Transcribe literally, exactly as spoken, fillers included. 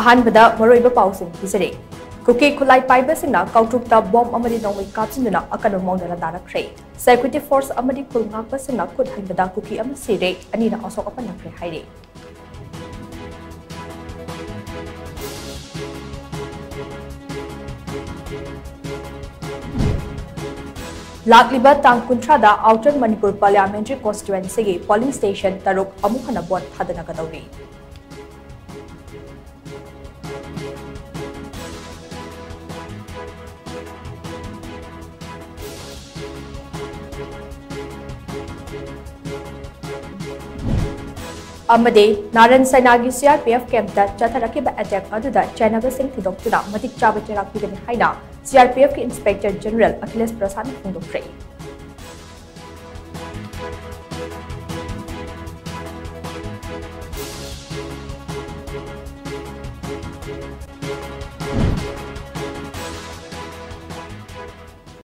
ꯑꯍꯥꯟꯕꯗ ꯃꯔꯨꯑꯣꯏꯕ ꯄꯥꯎꯁꯤꯡ ꯄꯤꯖꯔꯤ꯫ ꯀꯨꯀꯤ ꯈꯨꯠꯂꯥꯏ ꯄꯥꯏꯕꯁꯤꯡꯅ ꯀꯥꯎꯇ꯭ꯔꯨꯛꯇ ꯕꯣꯝ ꯑꯃꯗꯤ ꯅꯣꯡꯃꯩ ꯀꯥꯞꯁꯤꯟꯗꯨꯅ ꯑꯀꯟꯕ ꯃꯑꯣꯡꯗ ꯂꯥꯟꯗꯥꯔꯛꯈ꯭ꯔꯦ꯫ Security Force ꯑꯃꯗꯤ ꯈꯨꯜ ꯉꯥꯛꯄꯁꯤꯡꯅ ꯈꯨꯠ ꯍꯟꯕꯗ ꯀꯨꯀꯤ ꯑꯃ ꯁꯤꯔꯦ, ꯑꯅꯤꯅ ꯑꯁꯣꯛ ꯑꯄꯟ ꯅꯪꯈ꯭ꯔꯦ ꯍꯥꯏꯔꯤ꯫ ꯂꯥꯛꯂꯤꯕ ꯇꯥꯡ ꯀꯨꯟꯊ꯭ꯔꯥꯗ Outer Manipur Parliamentary Constituencyꯒꯤ polling station ꯇꯔꯨꯛ ꯑꯃꯨꯛ ꯍꯟꯅ vote ꯊꯥꯗꯅꯒꯗꯧꯔꯤ꯫ ꯑꯃꯗꯤ ꯅꯥꯔꯟ ꯁꯥꯏꯅꯥꯒꯤ CRPF campꯇ ꯆꯠꯊꯔꯛꯈꯤꯕ attack ꯑꯗꯨꯗ ꯆꯥꯏꯅꯕꯁꯤꯡ ꯊꯤꯗꯣꯛꯇꯨꯅ ꯃꯇꯤꯛ ꯆꯥꯕ ꯆꯩꯔꯥꯛ ꯄꯤꯒꯅꯤ ꯍꯥꯏꯅ CRPFꯀꯤ Inspector General ꯑꯈꯤꯂꯦꯁ ꯄ꯭ꯔꯁꯥꯗꯅ ꯐꯣꯡꯗꯣꯛꯈ꯭ꯔꯦ꯫